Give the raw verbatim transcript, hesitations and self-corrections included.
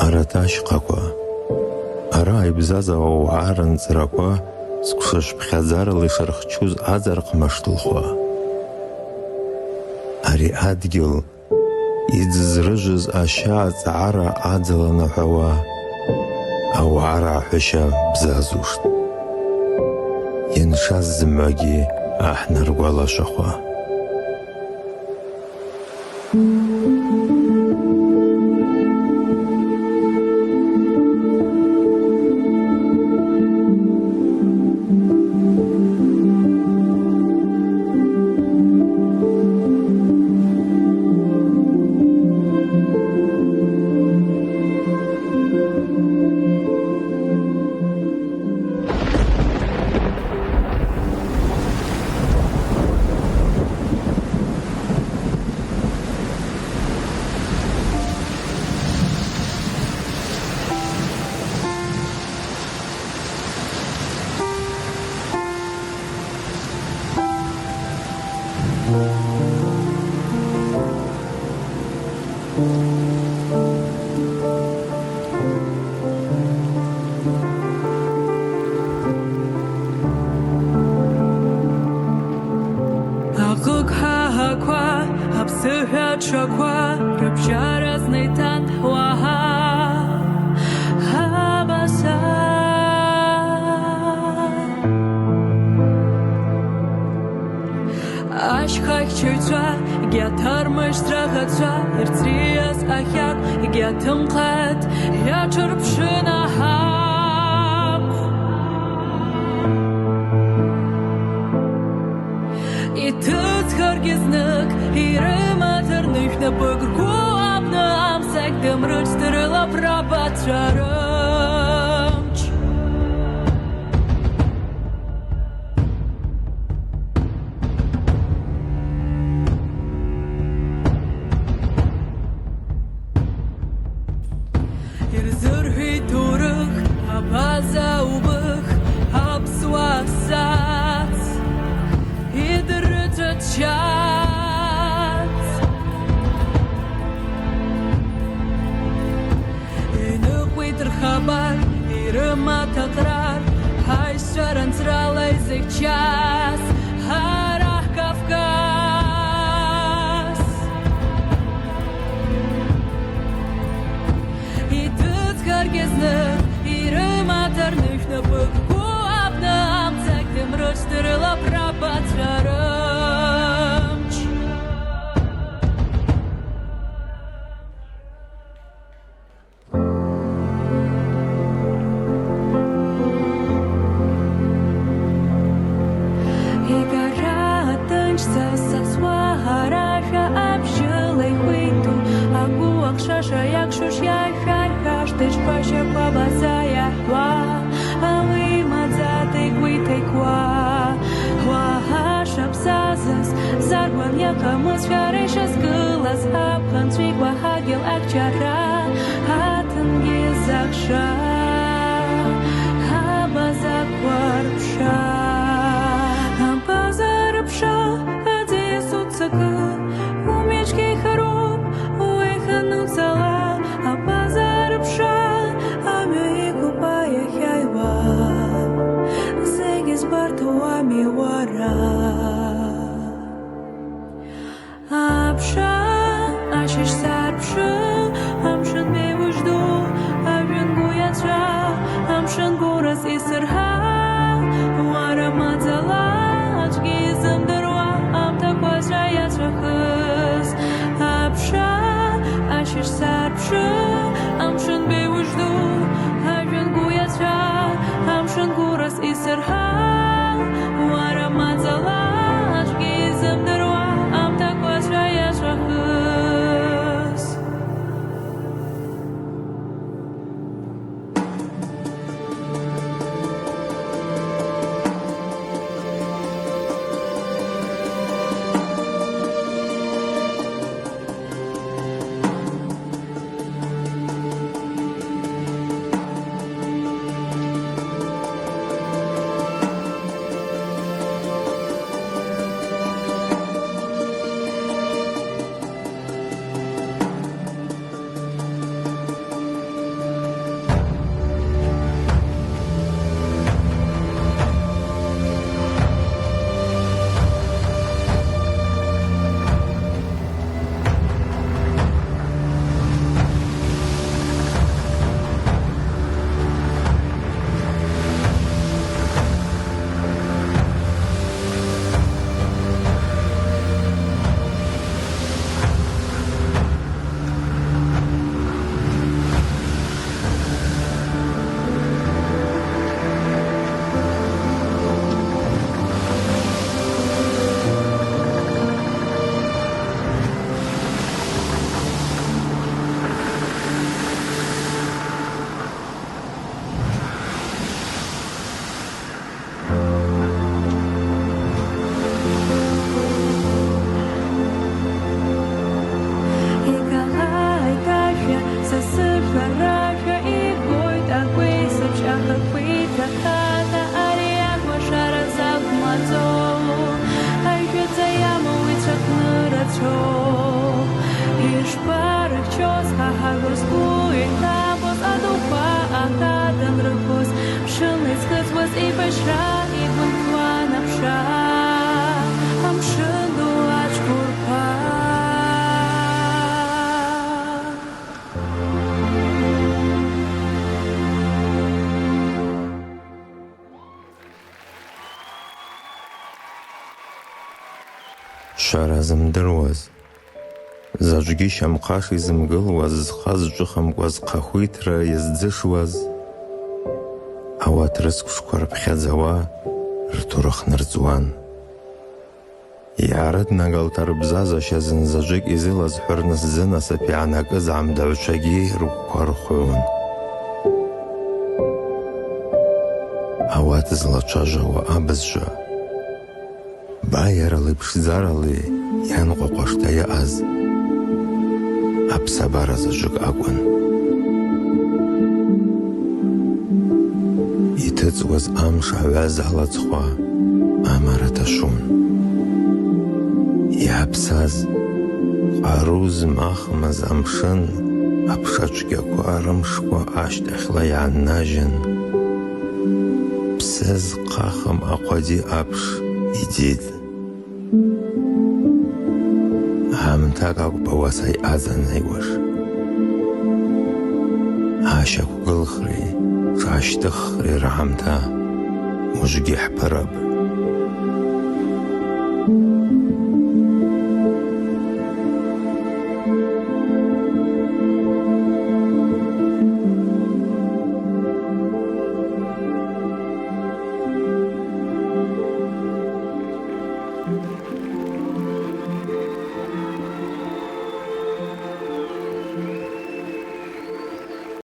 Арҭ ашьхақәа, ара ибзазауа ауаа рынҵрақәа, зқәшышәԥхьаӡарала ишырхчуз аӡарҟ мышҭлхуа. Ари адгьыл иӡызрыжыз ашьа аҵаара аӡала наҳәауа, ауаа раҳәашьа бзазушт. Ианшаз зымҩагьы аҳнаргәалашәахәа. Аҟыгҳәа аҳақәа, аԥсыҳәа ҽақәа, рыбжьара зны иҭан уаҳа абаса. Ашьхақьчаҩцәа, егьаҭармышьҭ раӷацәа, ирӡиас ахьакә, егьаҭымхеит, иаҽырԥшын аҳақә. Иҭыҵхаргьы знык, ирымаҭ рныжә напык ргәы абны амцагь дымрыҽ дырылаԥ рабацәа рымч. Ирзырҳәеит ҭоурых, абаза убых, аԥсуа сац, идыррыҵәачац. Иныҟәеит рхабар, ирымаҭ аҟрар, ҳаишьцәа ранҵрала изыхьчаз ҳара ҳКавказ. Иҭыҵхаргьы зны, ирымаҭ рныжә напык, гәы абна амцагь дымрыҽ дырылаԥ рабацәа рымч. Игара аҭынчӡа сасуа арашәа абжьыла ихәиҭу, агәы ахшаша иакәшош иашәарҳәашт ишԥашьақәа база иаҳәуа, ала имаӡа дегәиҭеқәа. Уаҳа шаԥсазыз, заргәан иаҟамыз шәара ишазгылаз, аԥхынҵәеит уаҳагьы лакәҷара. Аҭынгьы закәша, абазақәа рԥша. Абаза рыԥша, аӡиас уцакын, умҩаҿгьы ихароуп, уеиханы уцала. Абаза рыԥша, амҩа иқәуп аиахьаиуа, зегь збарҭоу уами уара. Аԥша, ашьыжь сарԥшы, амшын беиуш Шәара зымдыруаз, заҵәгьы шьамхаш изымгылуаз, зхы зҿыхымкәа зхахәиҭра иазӡышуаз, ауаҭ рыцкәшқәа рыԥхьаӡауа рҭоурых нырҵуан. Иаарыднагалт арбзазашьа зынзаҵәык изылазҳәарны сзы насыԥ иаанакыз амдаҩцәагьы рыгәқәа рхәон. Ауаҭ злацәажәауа абызшәа, баиаралеи ԥшӡаралеи ианҟәаҟәашта иааз аԥсабара заҵәык акәын. Иҭыҵуаз амш аҩаз алаҵхәа амара ҭашәон. Иаԥсаз, ҟару змахмыз амшын аԥша цәгьақәа рымшқәа ашьҭахьла иааннажьын, ԥсы зхахым ахәаӡи аԥш иӡеит. Аамҭак акәбауа саиҟаҵанаиуаш. Ашьақәгылхреи ҿашьҭыххреи раамҭа уажәгьы ҳԥырап.